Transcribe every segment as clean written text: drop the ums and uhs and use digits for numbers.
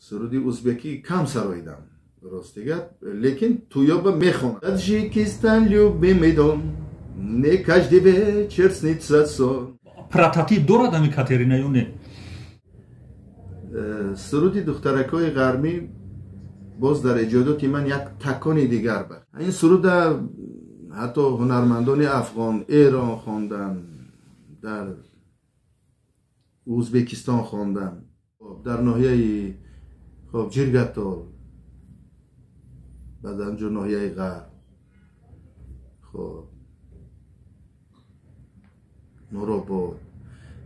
Суруди узбекӣ кам сароидам, рости гап, лекин тӯёба мехонам. Таджикистан, любимый дом, мне каждый вечер снится сон. Прототип дорад ҳамин Катерина ё не? Суруди духтаракҳои ғармӣ боз дар эҷодоти ман як такони дигар бахшид. Ин суруда ҳатто ҳунармандони афғон, Эрон хонданд, дар Ӯзбекистон хонданд, дар ноҳияи хоб Ҷиргатол, баъд анҷо ноҳияи Ғарб, хоб Нуробод.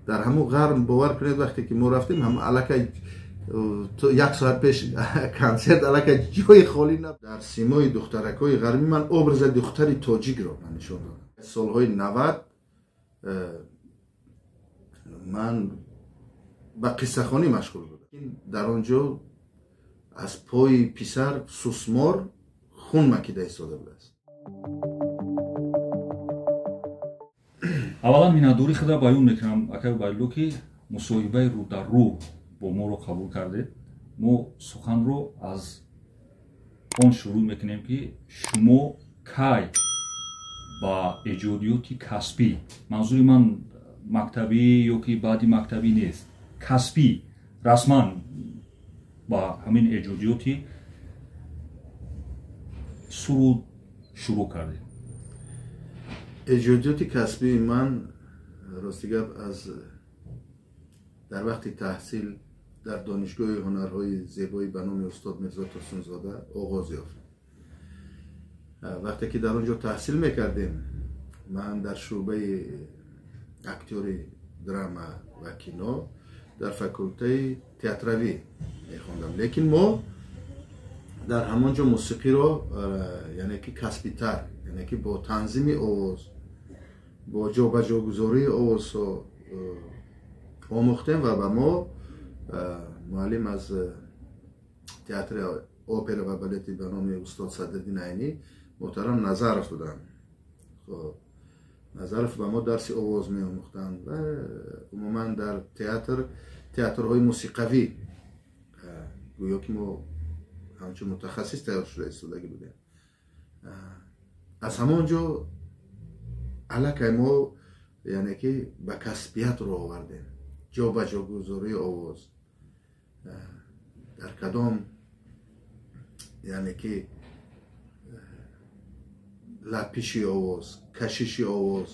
Дар ҳамун Ғарб, бовар кунед, вақте ки мо рафтем, ҳам аллакай як соат пеш консерт, аллакай ҷои холӣ набуд. Дар симои духтаракҳои ғарбӣ ман образи духтари тоҷикро ман нишон додам. Солҳои 90 ман ба қиссахонӣ машғул будам. Дар он ҷо аз пои писар сусмор хун макида истода будааст. Аввалан миннатдории худро баён мекунам, акай Убайдулло, ки мусоҳибаи рӯ дар рӯ бо моро қабул кардед. Мо суханро аз он шурӯъ мекунем, ки шумо кай ба эҷодиёти касбӣ, манзури ман мактабӣ ё ки баъди мактабӣ нест, касбӣ расман ба ҳамин эҷодиёти суруд шурӯъ кардед? Эҷодиёти касбии ман, рости гап, аз дар вақти таҳсил дар Донишгоҳи ҳунарҳои зебоӣ ба номи устод Мирзо Турсунзода оғоз ёфт. Вақте ки дар он ҷо таҳсил мекардем, ман дар шӯъбаи актёри драма ва кино дар факултаи театравӣ мехондам, лекин мо дар ҳамон ҷо мусиқиро, яъне ки касбитар, яъне ки бо танзими овоз, бо ҷобаҷогузории овозҳо омӯхтем ва ба мо муаллим аз театри опера ва балети ба номи устод Садриддин Айнӣ муҳтарам Назаров буданд. Хоб, Назаров ба мо дарси овоз меомӯхтанд ва умуман дар театрҳои мусиқавӣ гӯё ки мо ҳамчун мутахассис тайёр шуда истодагӣ будем. Аз ҳамон ҷо аллакай мо, яъне ки ба касбият рӯ овардем. Ҷобаҷогузории овоз дар кадом, яъне ки лапиши овоз, кашиши овоз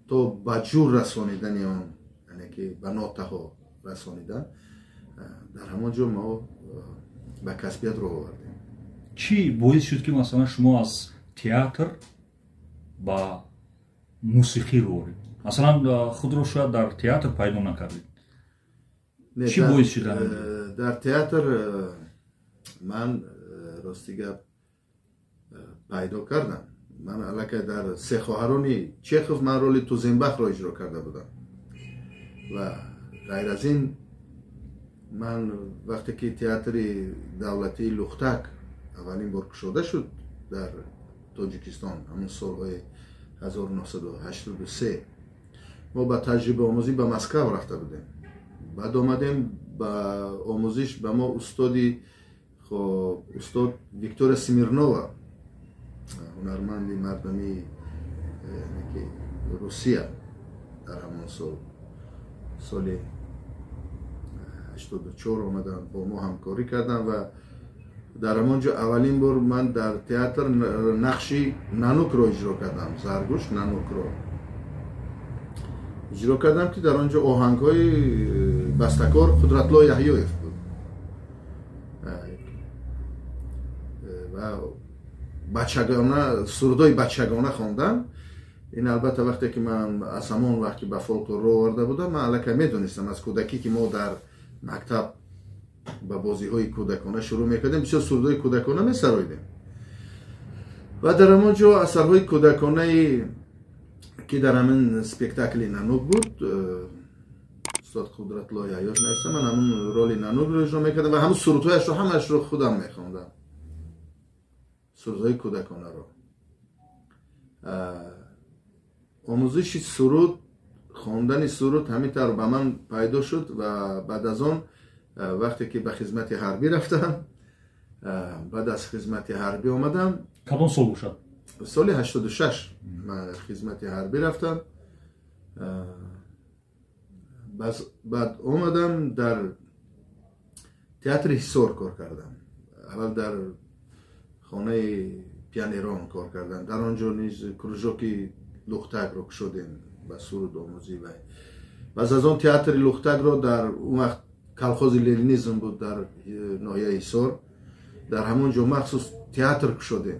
то ба ҷур расонидани он, яъне ки ба нотаҳо расонидан, дар ҳамон ҷо мо ба касбият рӯ овардем. Чӣ боис шуд, ки масалан шумо аз театр ба мусиқӣ рӯ овардед? Масалан, худро шояд дар театр пайдо накардед. Чӣ боис шуд? Дар театр ман, рости гап, пайдо кардам. Ман аллакай дар Се хоҳарони Чехов ман роли Тузенбахро иҷро карда будам ва ғайр аз ин ман вақте ки театри давлатии Лухтак аввалин бор кушода шуд дар Тоҷикистон, ҳамон солҳои 1983, мо ба таҷрибаомӯзӣ ба Москав рафта будем. Баъд омадем ба омӯзиш, ба мо устоди, хоб, устод Виктория Смирнова, ҳунарманди мардумии ки Русия, дар ҳамон сол, соли 84 омаданд, бо мо ҳамкорӣ карданд ва дар ҳамон ҷо аввалин бор ман дар театр нақши Нанукро иҷро кардам, Заргӯш Нанукро иҷро кардам, ки дар он ҷо оҳангҳои бастакор Қудратлло Яҳёев буд ва бачагона сурудҳои бачагона хондам. Ин албатта вақте ки ман аз ҳамон вақт ки ба фолклор рӯ оварда будам, ман аллакай медонистам аз кӯдакӣ, ки мо дар мактаб ба бозиҳои кӯдакона шурӯъ мекардем, бисёр сурудҳои кӯдакона месароидем ва дар ҳамон ҷо асарҳои кӯдаконае ки дар ҳамин спектакли Нанук буд, устод Қудратлло Яҳёев нависта, ман ҳамун роли Нанукро иҷро мекардам ва ҳамун сурудҳояшро ҳамаашро худам мехондам, сурудҳои кӯдаконаро. Омӯзиши суруд, хондани суруд ҳамин тавр ба ман пайдо шуд ва баъд аз он Вақте ки ба хизмати ҳарбӣ рафтам, баъд аз хизмати ҳарбӣ омадам. Кадом сол бошад? Соли 86 ман хизмати ҳарбӣ рафтам. Баъд омадам, дар театри Ҳисор кор кардам. Аввал дар хонаи пионерон кор кардам. Дар он ҷо низ кружоки лухтакро кушодем ба суруд омӯзӣ. Пас аз он театри лухтакро дар он вақт колхози ленинизм буд дар ноҳияи Ҳисор, дар ҳамон ҷо махсус театр кушодем,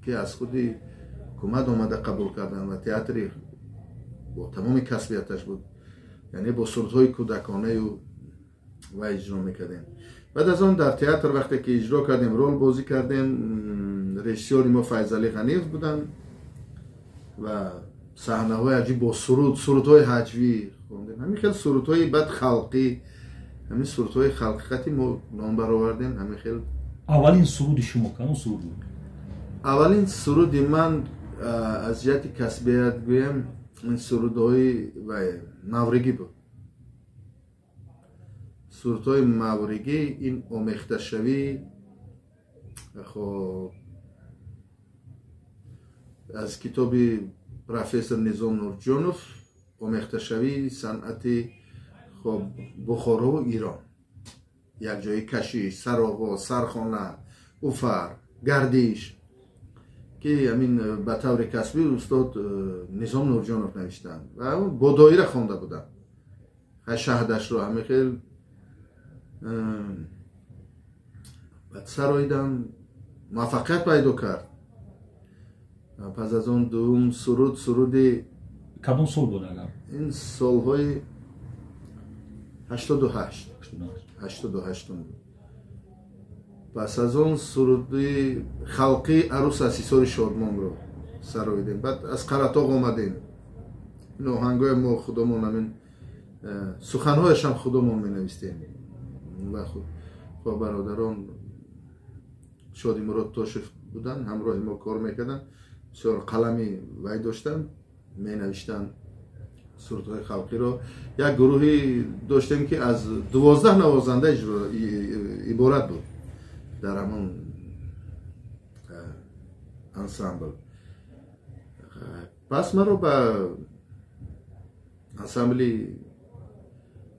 ки аз худи ҳукумат омада қабул карданд ва театри бо тамоми касбияташ буд, яъне бо сурудҳои кӯдаконаю ва иҷро мекардем. Баъд аз он дар театр вақте ки иҷро кардем, рол бозӣ кардем, режиссёри мо Файзалӣ Ғаниев буданд ва саҳнаҳои аҷиб бо суруд, сурудҳои ҳаҷвӣ хондем. Ҳамин хел сурудҳои баъд халқӣ, ҳамин сурудҳои халқӣ қати мо ном баровардем. Ҳамин хел. Аввалин суруди шумо кадом суруд буд? Аввалин суруди ман аз ҷиҳати касбият гӯям, ин сурудҳои мавригӣ буд. Сурудҳои мавригӣ ин омехташавӣ, хоб, аз китоби профессор Низом Нурҷонов, омехташавии санъати, хоб, Бухорову Ирон, якҷои кашиш, сароғоз, сархона, уфар, гардиш, ки ҳамин ба таври касбӣ устод Низом Нурҷонов навиштанд ва бо доира хонда будам. Шаҳдашро ҳамин хел баъд сароидам, муваффақият пайдо кард. Пас аз он дуюм суруд, суруди Кадом сол буд агар? Ин солҳои 88, 88-ум буд. Пас аз он суруди халқӣ «Арӯс аз Ҳисори Шодмонро» сароидем. Баъд аз Қаратоғ омадем. Ин оҳангҳои мо худомон, ҳамин суханҳояшам худомон менавистем ва хо бародарон Шодимурод Тошев буданд, ҳамроҳи мо кор мекарданд, бисёр қалами вай доштанд, менавиштанд сурудҳои халқиро. Як гурӯҳе доштем, ки аз 12 навозанда иборат буд дар ҳамон ансамбл. Пас маро ба ансамбли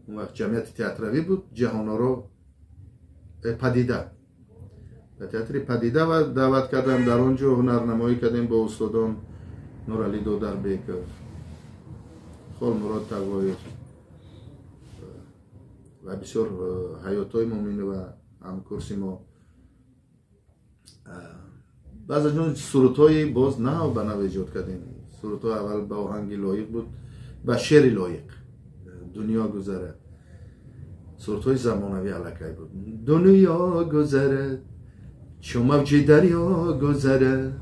он вақт ҷамъияти театравӣ буд, Ҷаҳоноро, Падида, ба театри Падида даъват кардам. Дар он ҷо ҳунарнамоӣ кардем бо устодон Нуралӣ Додарбеков, Холмурод Тағоев ва бисёр Ҳаётҳои Муминова, ҳамкурси мо. Баъз аз он сурудҳои боз нав ба нав эҷод кардем. Сурудҳои аввал ба оҳанги лоиқ буд, ба шеъри лоиқ, «Дунё гузарад», сурудҳои замонавӣ аллакай буд. Дунё гузарад, чу мавҷи дарё гузарад,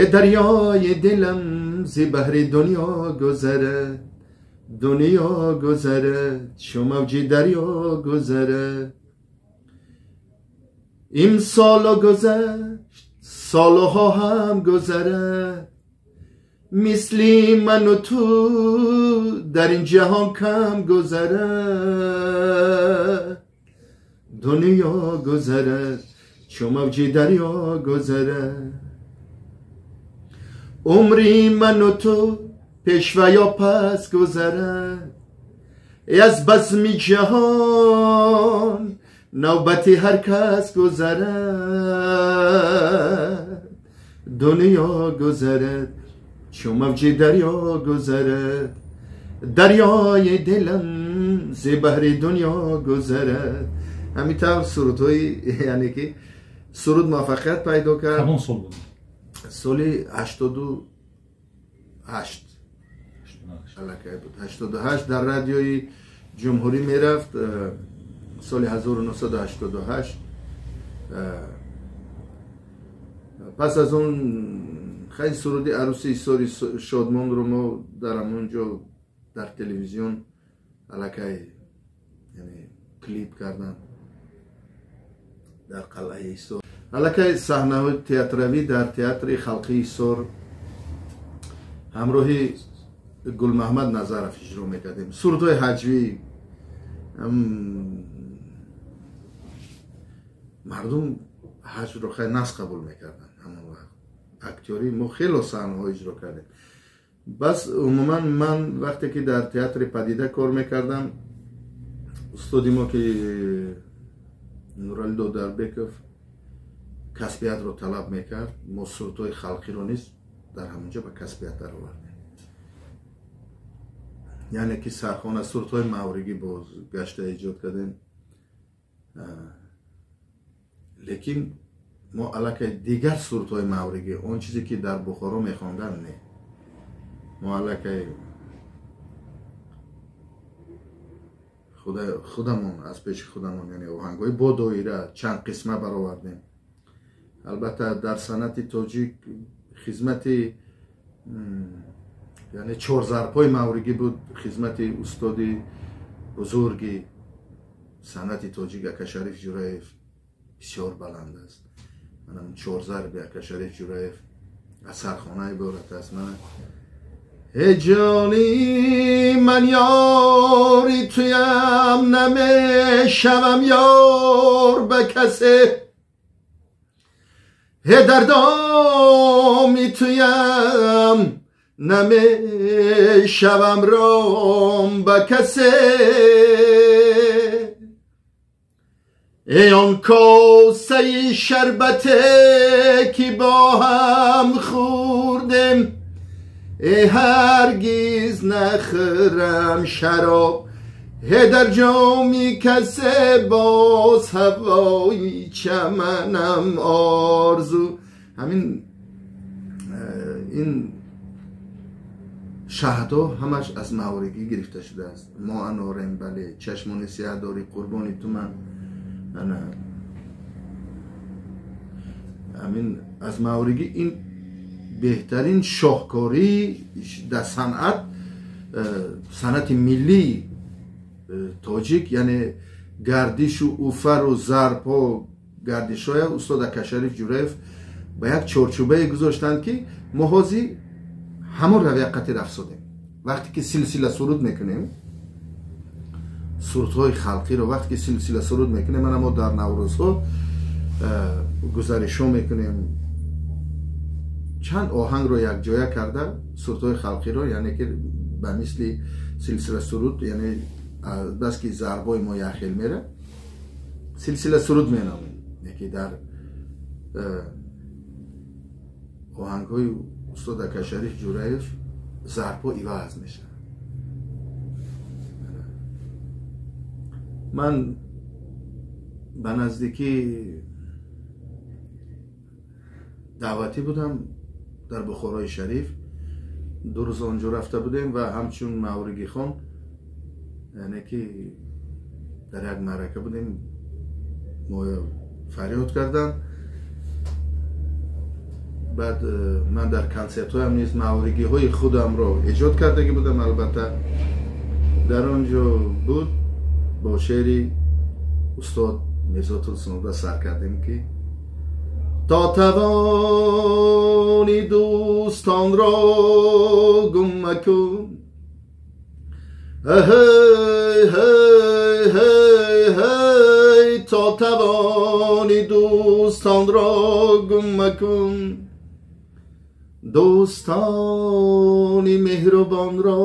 э дарёи дилам зи баҳри дунё гузарад, дунё гузарад, чу мавҷи дарё гузарад. Имсолу гузашт, солҳо ҳам гузарад, мисли ману ту дар ин ҷаҳон кам гузарад. Дунё гузарад, чу мавҷи дарё гузарад, умри ману ту пеш ва ё пас гузарад, аз базми ҷаҳон навбати ҳар кас гузарад. Дунё гузарад, чу мавҷи дарё гузарад, дарёи дилам зи баҳри дунё гузарад. Ҳамин тавр сурудҳои, яъне ки суруд муваффақият пайдо кард. Кадом сол буд? Соли 88 аллакай буд. 88 дар радиои ҷумҳурӣ мерафт. Соли 1988. Пас аз он хеле суруди «Арӯси Ҳисори Шодмонро» мо дар ҳамон ҷо дар телевизион аллакай, яъне клип карданд дар қалъаи Ҳисор. Аллакай саҳнаҳои театравӣ дар театри халқии Ҳисор ҳамроҳи Гулмаҳмад Назаров иҷро мекардем. Сурудҳои ҳаҷвӣ, Мардум ҳаҷвро хеле нағз қабул мекарданд. Ҳамон вақт актёрӣ мо хело саҳнаҳо иҷро кардем. Бас умуман ман вақте ки дар театри Падида кор мекардам, устоди мо ки Нурали Додарбеков касбиятро талаб мекард, мо сурудҳои халқиро низ дар ҳамонҷо ба касбият даровардем. Яъне ки сархона сурудҳои мавригӣ боз гашта эҷод кардем. Лекин мо аллакай дигар сурудҳои мавригӣ, он чизе ки дар Бухоро мехонданд, не, мо аллакай худамон аз пеши худамон, яъне оҳангҳои бо доира чанд қисма баровардем. Албатта дар санъати тоҷик хизмати, яъне чорзарбҳои мавригӣ буд хизмати устоди бузурги санъати тоҷик ака Шариф Ҷураев бисёр баланд аст. Манам чорзарби ака Шариф Ҷураев аз сархона иборат аст. Мана эй ҷони ман ёри туям, намешавам ёр ба касе, эй дардоми туям, намешавам ром ба касе, эй он косаи шарбате ки бо ҳам хӯрдем, эй ҳаргиз нахӯрам шароб, эй дар ҷоми касе боз ҳавои чаманам орзу. Ҳамин ин шаҳдҳо ҳамаш аз мавригӣ гирифта шудааст. Мо анорем, бале, чашмони сиҳ дорӣ, қурбони ту ман. Ҳамин аз мавригӣ ин беҳтарин шоҳкорӣ дар санъат, санъати миллии тоҷик, яъне гардишу уфару зарбҳо, гардишҳоя устод ака Шариф Ҷураев ба як чорчӯбае гузоштанд, ки мо ҳозир ҳамон равия қатъи рафсодем. Вақте ки силсила суруд мекунем, сурудҳои халқиро вақте ки силсила суруд мекунем, мана мо дар Наврӯзҳо гузаришҳо мекунем, чанд оҳангро якҷоя карда сурудҳои халқиро, яъне ки ба мисли силсила суруд, яъне баски зарбҳои мо якхел мера, силсила суруд меномем. Яке дар оҳангҳои устод ака Шариф Ҷураев зарбҳо иваз мешаванд. Ман ба наздикӣ даъватӣ будам дар Бухорои Шариф, ду рӯз онҷо рафта будем ва ҳамчун мавригихон, яъне ки дар як маърака будем, мо фарёд карданд. Баъд ман дар консертҳоям низ мавригиҳои худамро эҷод кардагӣ будам. Албатта дар он ҷо буд бо шеъри устод Мирзо Турсунзода сар кардем, ки то тавони дӯстонро гум макун, ҳей ҳей ҳей ҳей, то тавони дӯстонро гум макун, дӯстони меҳрубонро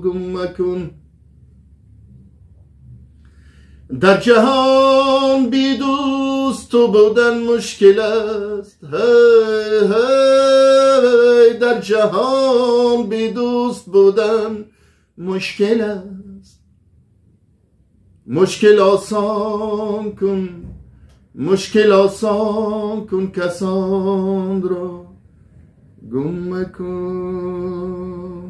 гум макун. Дар ҷаҳон бидӯсту будан мушкил аст, ҳей ҳей, дар ҷаҳон бидӯст будан мушкил аст. Мушкил осон кун, мушкил осон кун, касонро гум макун.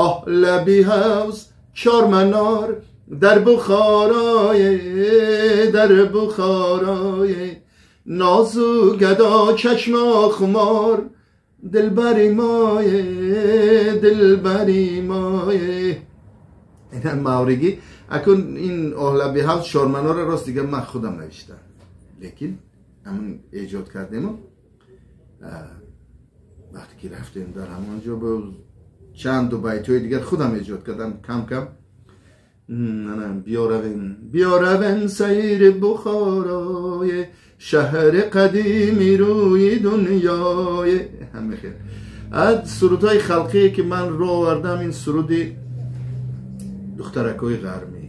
Оҳ лаби ҳавз чор манор дар Бухорое, дар Бухорое, нозу гадо чашма хумор, дилбари мое, дилбари мое. Ин мавригӣ. Акун ин оҳ лаби ҳавз чор манора рост дига ман худам навиштам, лекин ҳамон эҷод кардему вақте ки рафтем дар ҳамон ҷо бо чанд ду байтҳои дигар худам эҷод кардам, кам кам. биёравем биёравем сайри Бухорои шаҳри қадими рӯи дунёи. Ҳама хел аз сурудҳои халқие ки ман ро овардам, ин суруди духтаракҳои ғармӣ.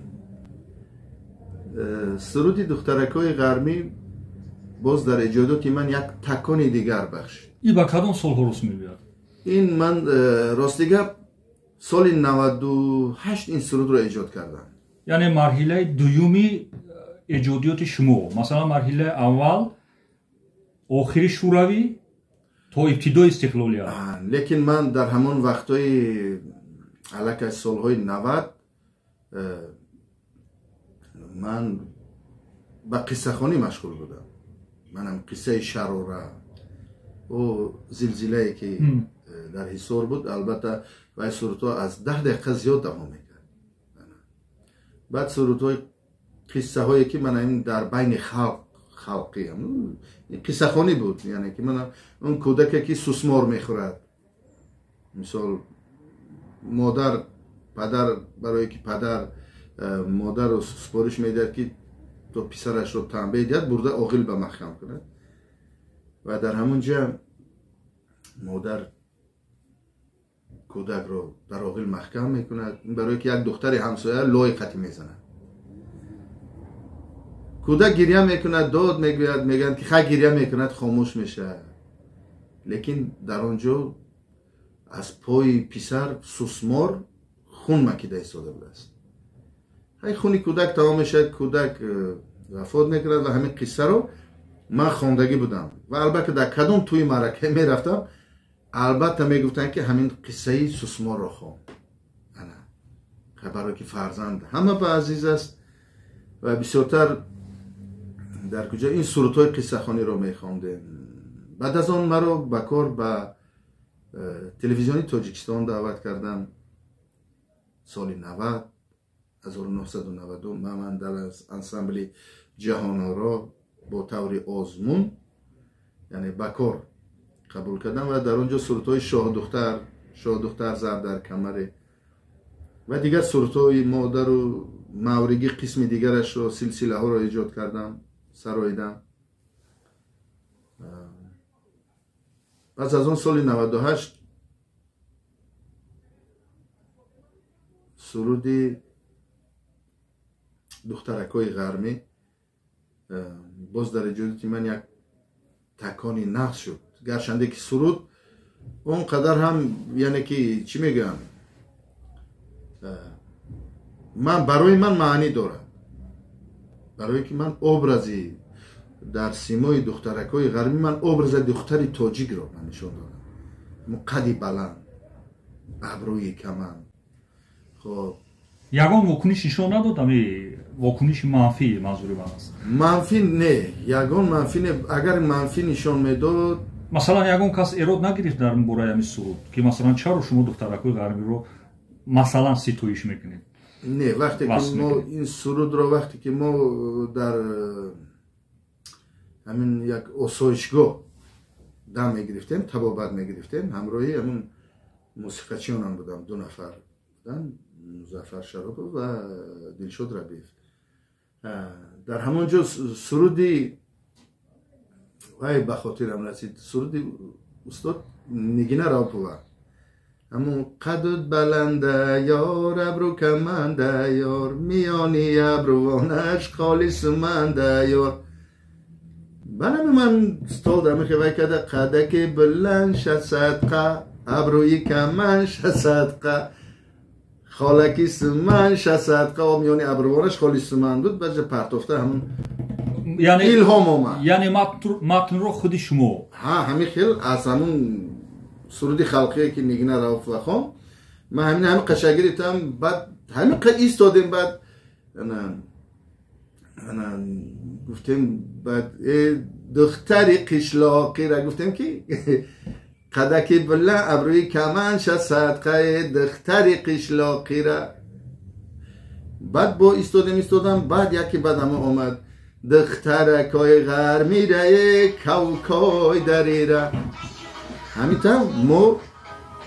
Суруди духтаракҳои ғармӣ боз дар эҷодоти ман як такони дигар бахшид. Ин ба кадом солҳо рост мебиёд? Ин ман рости гап соли 98 ин сурудро эҷод кардам. Яъне марҳилаи дуюми эҷодиёти шумо, масалан марҳилаи аввал охири шӯравӣ то ибтидои истиқлолият. Лекин ман дар ҳамон вақтҳои аллакай солҳои 90 ман ба қиссахонӣ машғул будам. Манам қиссаи Шарора, ӯ зилзилае ки дар Ҳисор буд, албатта вай сурудҳо аз 10 дақиқа зиёд давом мекард. Баъд сурудҳои қиссаҳое ки ман ин дар байни халқ халқӣ қиссахонӣ буд, яъне ки ман он кӯдаке ки сусмор мехӯрад, мисол модар падар барое ки падар модарро супориш медиҳад ки то писарашро танбеҳ диҳад, бурда оғил ба маҳкам кунад ва дар ҳамон ҷа модар кӯдакро дар оғил маҳкам мекунад, барое ки як духтари ҳамсоя лои қатӣ мезанад. Кӯдак гиря мекунад, дод мегӯяд, мегӯянд ки хай гиря мекунад, хомӯш мешавад. Лекин дар он ҷо аз пои писар сусмор хун макида истода будааст. Ҳай хуни кӯдак тамом мешавад, кӯдак вафот мекунад ва ҳамин қиссаро ман хондагӣ будам ва албатта дар кадом тӯи маърака мерафтам, албатта мегуфтанд ки ҳамин қиссаи сусморро хон. Ана барое ки фарзанд ҳама ба азиз аст ва бисёртар дар куҷо ин сурудҳои қиссахониро мехондем. Баъд аз он маро ба кор ба телевизиони Тоҷикистон даъват карданд соли 90, 1992. Ман дар ансамбли Ҷаҳоноро бо таври озмун, яъне ба кор қабул кардам ва дар он ҷо сурудҳои шоҳдухтар, шоҳдухтар зар дар камаре ва дигар сурудҳои модару мавригӣ қисми дигарашро, силсилаҳоро эҷод кардам, сароидам. Пас аз он соли 98 суруди духтаракҳои ғармӣ боз дар эҷодоти ман як такони нағз шуд. Гарчанде ки суруд он қадар ҳам, яъне ки чӣ мегӯям, ман барои ман маънӣ дорад, барое ки ман образи дар симои духтаракҳои ғармӣ ман образи духтари тоҷикро ман нишон додам. Қади баланд, абрӯи каманд. Хоб ягон вокуниш нишон надод? Ами вокуниши манфӣ манзури ман аст. Манфӣ не, ягон манфӣ не. Агар манфӣ нишон медод, масалан ягон кас эрод нагирифт дар бораи ҳамин суруд, ки масалан чаро шумо духтаракҳои ғармиро масалан ситоиш мекунед? Не, вақте ки мо ин сурудро, вақте ки мо дар ҳамин як осоишгоҳ дам мегирифтем, табобат мегирифтем, ҳамроҳи ҳамун мусиқачиёнам будам, 2 нафар буданд, Музаффар Шаропов ва Дилшод Рабиев. Дар ҳамон ҷо суруди вай ба хотирам расид, суруди устод Нигина Раупова, ҳамун қадут баланда ёр, абру каманда ёр, миёни абрувонаш холисуманда ёр. Банами ман стол дамихе вай карда, қадаки баланд шасадқа, абрӯи каман шасадқа, холаки суман шасадқа. Миёни абрувонаш холисуман буд, баъзе партофта ҳамун илҳом омад. Яъне матнро худи шумо? Ҳа, ҳамин хел аз ҳамун суруди халқие ки Нигина Раупова хон, ман ҳамин ҳамин қаша гирифтам, баъд ҳамин қа истодем, баъд гуфтем, баъд духтари қишлоқира гуфтем ки қадаки баланд абрӯи каман шасадқаи духтари қишлоқира. Баъд бо истодем, истодам, баъд яке баъд ҳама омад духтаракои ғармирае кавкой дарира. Ҳамин тавр мо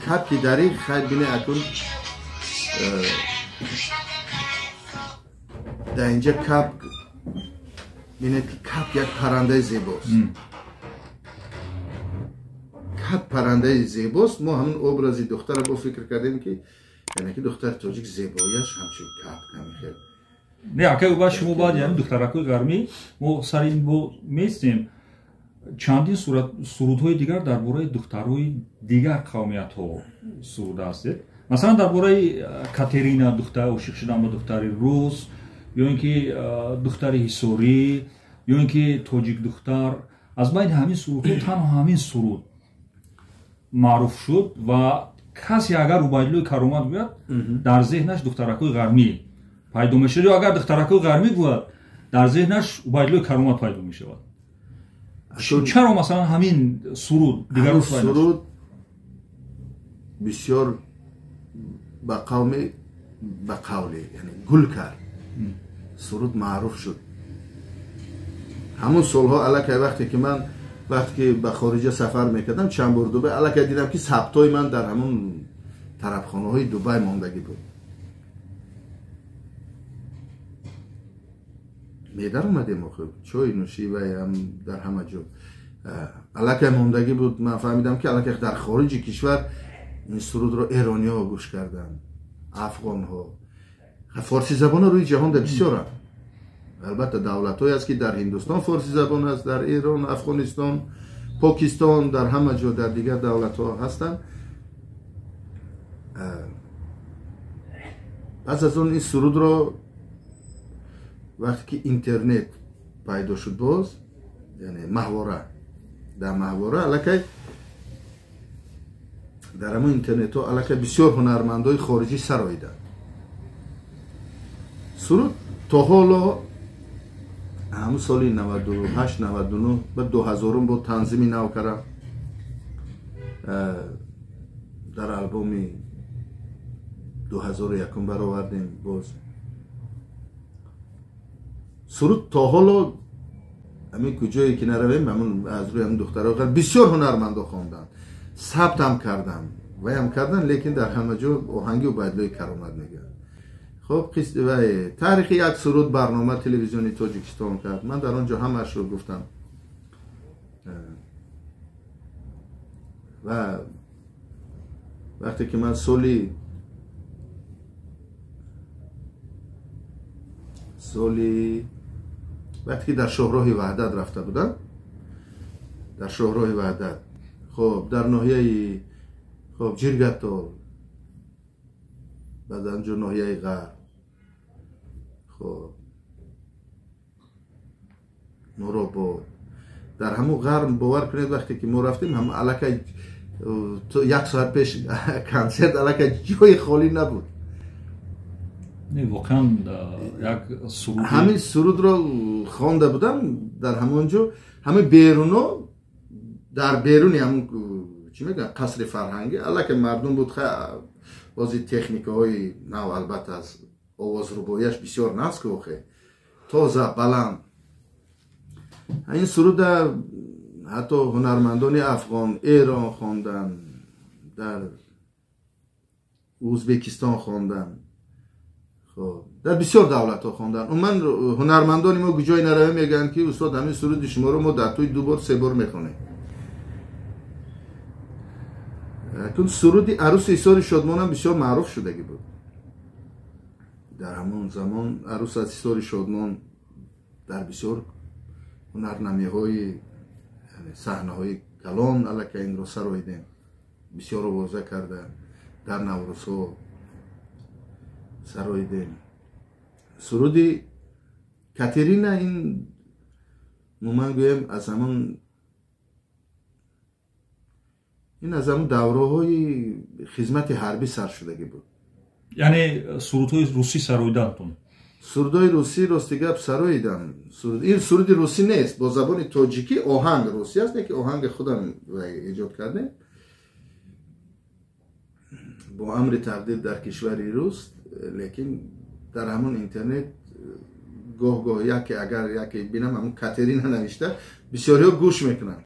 капки дари хай бине акун Дар инҷа капк, бинед ки капк як паррандаи зебост. Капк паррандаи зебост. Мо ҳамин образи духтара бо фикр кардем ки яъне ки духтари тоҷик зебояш ҳамчун капк ҳамихел. Не, акай Убайд, шумо баъди ҳамин духтаракҳои ғармӣ мо сари ин бо местем. Чандин сурудҳои дигар дар бораи духтарҳои дигар қавмиятҳо суруда ҳастед. Масалан, дар бораи Катерина, духтар ошиқ шудан ба духтари рус, ё ин ки духтари ҳисорӣ, ё ин ки тоҷик духтар. Аз байни ҳамин сурудҳо танҳо ҳамин суруд маъруф шуд ва касе агар Убайдуллои Каромат гӯяд, дар зеҳнаш духтаракҳои ғармӣ пайдо мешавад, ё агар духтаракҳои ғармӣ гӯяд, дар зеҳнаш Убайдуллои Каромат пайдо мешавад. Чаро масалан ҳамин суруд дигар суруд бисёр ба қавми ба қавле яъне гул кард, суруд маъруф шуд. Ҳамун солҳо аллакай вақте ки ман вақте ки ба хориҷа сафар мекардам, чанд бор Дубай, аллакай дидам ки сабтҳои ман дар ҳамун тарабхонаҳои Дубай мондагӣ буд. Медаромадем охир чой нӯшӣ ва дар ҳама ҷо аллакай мондагӣ буд. Ман фаҳмидам ки аллакай дар хориҷи кишвар ин сурудро эрониҳо гӯш карданд, афғонҳо, форсизабонҳо рӯи ҷаҳонда бисёранд. Албатта давлатҳое аст ки дар Ҳиндустон форсизабон аст, дар Эрон, Афғонистон, Покистон, дар ҳама ҷо дар дигар давлатҳо ҳастанд. Пас аз он ин сурудро вақте ки интернет пайдо шуд, боз яъне маҳвора, дар маҳвора аллакай дар ҳамон интернетҳо аллакай бисёр ҳунармандои хориҷӣ сароиданд. Суруд то ҳоло ҳамун соли 98, 99 ба 2000 бо танзими нав кардам. Дар албоми 2001 баровардем. Боз суруд то ҳоло ҳамин куҷое ки наравем, ҳамун аз рӯи ҳамин духтарҳо бисёр ҳунармандо хонданд, сабтам кардам, ваям карданд, лекин дар ҳама ҷо оҳанги Убайдуллои Каромат мегӯянд. Хоб, таърихи як суруд барнома телевизиони Тоҷикистон кард. Ман дар он ҷо ҳамаашро гуфтам. Ва вақте ки ман соли вақте ки дар шоҳроҳи Ваҳдат рафта будам, дар шоҳроҳи Ваҳдат, хоб, дар ноҳияи хоб Ҷиргатол, баъд анҷо ноҳияи Ғарб, хоб Нуробод, дар ҳамун Ғарб бовар кунед вақте ки мо рафтем, ҳам аллакай як соат пеш консерт аллакай ҷои холӣ набуд. Не, воқеан як суруд, ҳамин сурудро хонда будам дар ҳамон ҷо. Ҳама беруно, дар беруни ҳамун чӣ мегӯянд, қасри фарҳангӣ аллакай мардум буд. Бози техникаҳои нав, албатта аз овозрубояш бисёр нағз ки охе тоза баланд. Ин суруда ҳатто ҳунармандони афғон, Эрон хонданд, дар Ӯзбекистон хонданд, хоб дар бисёр давлатҳо хонданд. Умуман ҳунармандони мо куҷое наравем мегӯянд ки устод, ҳамин суруди шуморо мо дар тӯй 2 бор 3 бор мехонем. Акун суруди Аруси Ҳисори Шодмонам бисёр маъруф шудагӣ буд дар ҳамон замон. Арус аз Ҳисори Шодмон дар бисёр ҳунарнамиҳои саҳнаҳои калон аллакай инро сароидем, бисёр овоза карда дар Наврӯзҳо сароидем. Суруди Катерина ин умуман гӯем аз ҳамон ин аз ҳамон давраҳои хизмати ҳарбӣ сар шудагӣ буд. Яъне сурудҳои русӣ сароидантон? Сурудҳои русӣ рости гап сароидам. Ин суруди русӣ нест, бо забони тоҷикӣ оҳанг русӣ аст, не ки оҳанги худам эҷод кардем. Бо амри тақдир дар кишвари рус, лекин дар ҳамон интернет гоҳ-гоҳ яке агар яке бинам ҳамон Катерина навишта, бисёриҳо гӯш мекунанд.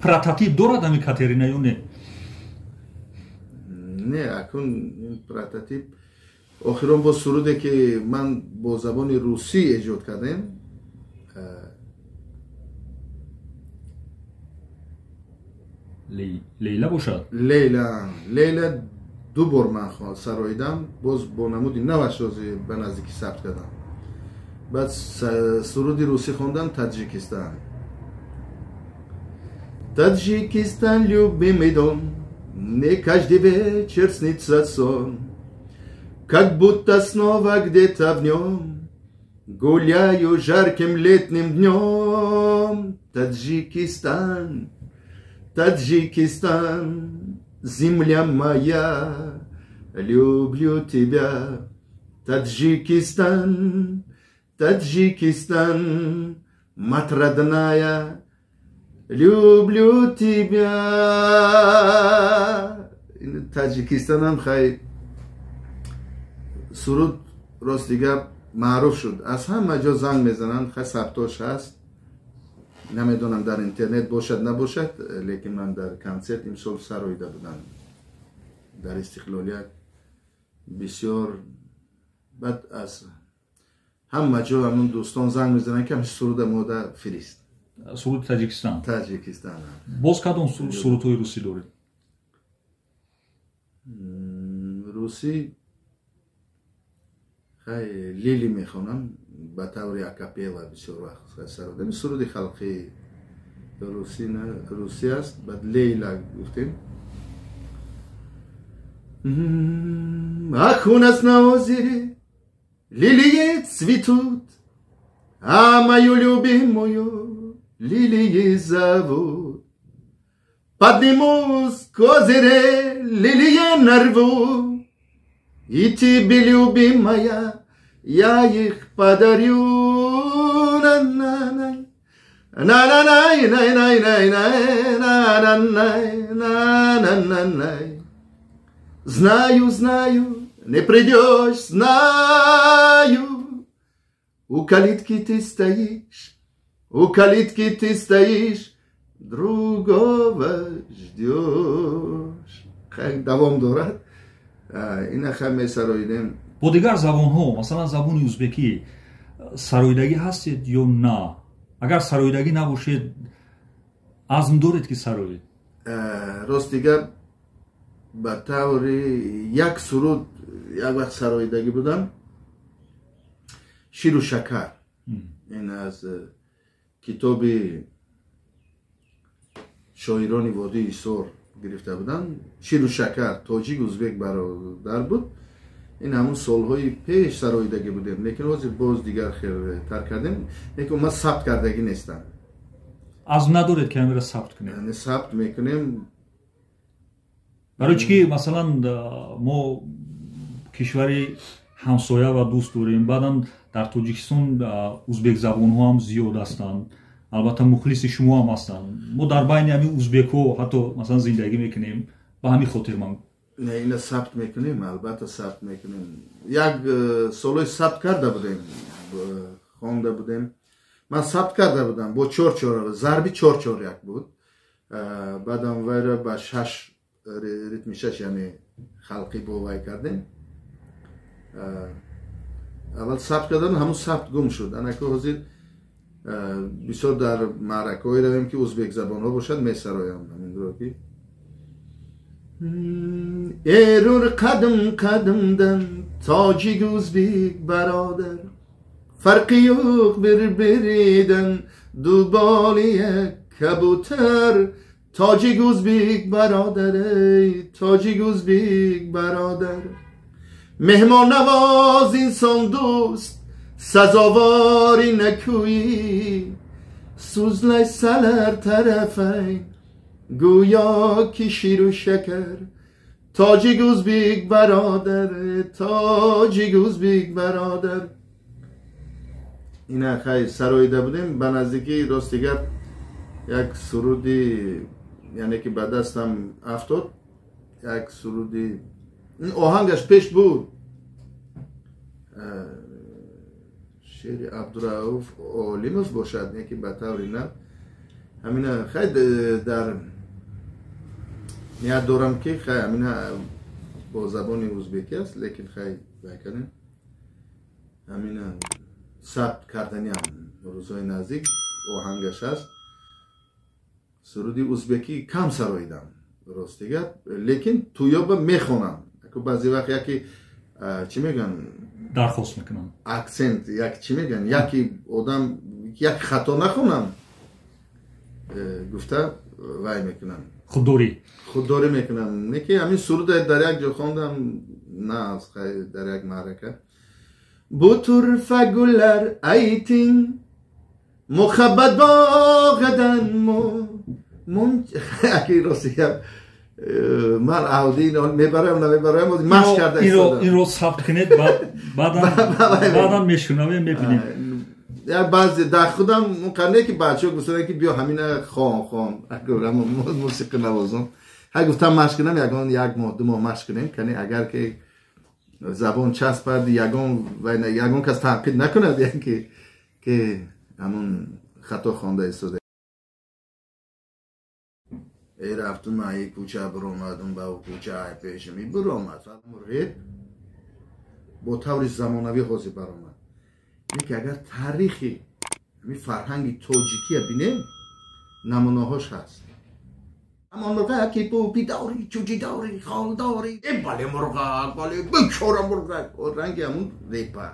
Прототип дорад ҳамин Катерина ё не? Не, акун ин прототип Охирон бо суруде ки ман бо забони русӣ эҷод кардем, Лейла бошад? Лейла, Лейла ду бор ман сароидам, боз бо намуди наваш рози ба наздикӣ сабт кардам. Баъд суруди русӣ хондам Таджикистан. Таджикистан, любимый дом, мне каждый вечер снится сон, как будто снова где-то в нем гуляю жарким летним днем. Таджикистан, Таджикистан, земля моя, люблю тебя. Таджикистан, Таджикистан, мать родная, люблю тебя. Таджикистанам хай суруд рости гап маъруф шуд. Аз ҳама ҷо занг мезананд, хай сабтош ҳаст. Намедонам дар интернет бошад набошад, лекин ман дар консерт имсол сароида будам дар Истиқлолият. Бисёр баъд аз ҳама ҷо ҳамун дӯстон занг мезананд ки ҳамин суруда мода фирист. Суруди Таҷикистан. Таҷикистан. Боз кадом сурудҳои русӣ доред? Русӣ хай Лили мехонам ба таври акапела, бисёр вақт сародем. Суруди халқи русӣ аст. Баъд Лейла гуфтем. Ах, у нас на озере лилии цветут, а мою любимую лилии зовут. Поднимусь к озере, лилии нарву, и тебе, любимая, я их подарю. На-на-най, на-на-най-най-най-най-най, на-на-най-на-на-най. Знаю, знаю, не придешь, знаю. У калитки ты стоишь, у калитки ты стоишь, другого ждешь. Хай давом дорад. Ина хай месароидем. Бо дигар забонҳо, масалан забони узбекӣ, сароидагӣ ҳастед ё на? Агар сароидагӣ набошед, азм доред ки сароед? Рости гап, ба таври як суруд як вақт сароидагӣ будам, Ширу шакар. Ин аз китоби шоирони водии Ҳисор гирифта будам. Ширу шакар тоҷик узбек бародар буд. Ин ҳамун солҳои пеш сароидагӣ будем, лекин ҳозир боз дигар хелтар кардем, лекин ман сабт кардагӣ нестам. Азм надоред ки ҳаминро сабт кунед? Сабт мекунем. Барои чӣ ки масалан мо кишвари ҳамсоя ва дӯст дорем, баъдан дар Тоҷикистон узбекзабонҳо ҳам зиёд ҳастанд, албатта мухлиси шумо ҳам ҳастанд. Мо дар байни ҳамин узбекҳо ҳатто масалан зиндагӣ мекунем, ба ҳамин хотир ман не, ина сабт мекунем, албатта сабт мекунем. Як солҳои сабт карда будем, хонда будем. Ман сабт карда будам бо 4-4, зарби 4-4-1 буд. Баъдам вайра ба 6 ритми 6, яъне халқӣ бо вай кардем. Аввал сабт кардам, ҳамун сабт гум шуд. Анаки ҳозир бисёр дар маъракаҳое равем ки узбекзабонҳо бошад, месароям ҳаминро ки Эрур қадм қадмдан тоҷик узбек бародар, фарқи юқ бир биридан ду боли як кабутар. Тоҷик узбек бародар, эй тоҷик узбек бародар, меҳмоннавоз инсон дӯст, сазовори накӯӣ, сӯзлайсалар тарафайн гӯё ки ширу шакар. Тоҷик узбек бародар, тоҷик узбек бародар. Ина хай сароида будем. Ба наздикӣ рости гап як суруди, яъне ки ба дастам афтод, як суруди, ин оҳангаш пеш буд, шеъри Абдурауф Олимов бошад, не ки ба таври нав ҳамина хай дар ният дорам ки хай ҳамина бо забони узбекӣ аст, лекин хай вай кардем. Ҳамин сабт карданиам рӯзҳои наздик оҳангаш аст. Суруди узбекӣ кам сароидам, рости гап, лекин тӯёба мехонам. Баъзе вақт яке чӣ мегӯянд, дархост мекунам, акцент як чӣ мегӯянд, яке одам як хато нахонам гуфта вай мекунам, худдорӣ мекунам. Не ки ҳамин суруда дар як ҷо хондам, на дар як маърака. Бу турфа гуллар айтинг муҳаббат боғидан аки рости гап ман авди мебарам, намебарам, машқ карда. Инро сабт кунед, баъдан мешунавем, мебинем. Баъзе дар худам не ки бачаҳо гуфтанд, ки биё ҳамина хон хон, мусиқӣ навозон. Ҳай, гуфтам, машқ кунам, ягон як моҳ 2 моҳ машқ кунем, кани агар ки забон часпад, ягон кас танқид накунад, яки ки ҳамун хато хонда истода. Эй, рафтум, ай кӯча биромадум, ба кӯча ай пешами биромад. Реп бо таври замонавӣ ҳозир баромад. Ки агар таърихи ҳамин фарҳанги тоҷикия бинем, намунаҳош ҳаст. Ҳамон мурғак ки пупи дорӣ, чӯҷи дорӣ, хол дорӣ, э бале мурғак, бале бечора мурғак, ранги ҳамун репа.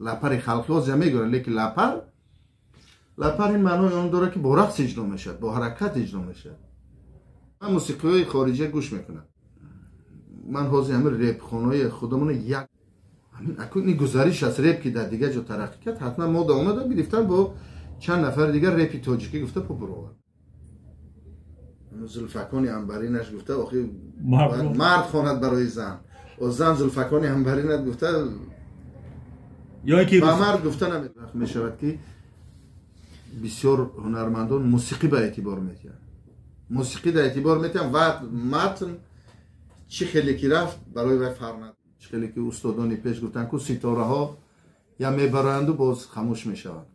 Лапари халқи ҳозир мегӯянд, лекин лапар ин маънои он дорад, ки бо рақс иҷро мешавад, бо ҳаракат иҷро мешавад. Ман мусиқиҳои хориҷия гӯш мекунам. Ман ҳозир ҳамин репхонаи худамона як ҳамин акун ин гузариш аст. Реп ки дар дигар ҷо тараққӣ кард, ҳатман мода омада гирифтан, бо чанд нафари дигар репи тоҷикӣ гуфта побуровард. Зулфакони амбаринаш гуфта, охи мард хонад барои зан, о зан зулфакони амбаринат гуфта ба мард гуфта намешавад, ки бисёр ҳунармандон мусиқӣ ба эътибор метиҳанд, мусиқӣ да эътибор метиҳанд ва матн чӣ хеле ки рафт, барои вай фарқ надорад. Чӣ хеле ки устодони пеш гуфтанд, ку ситораҳо я мебароянду боз хамӯш мешаванд.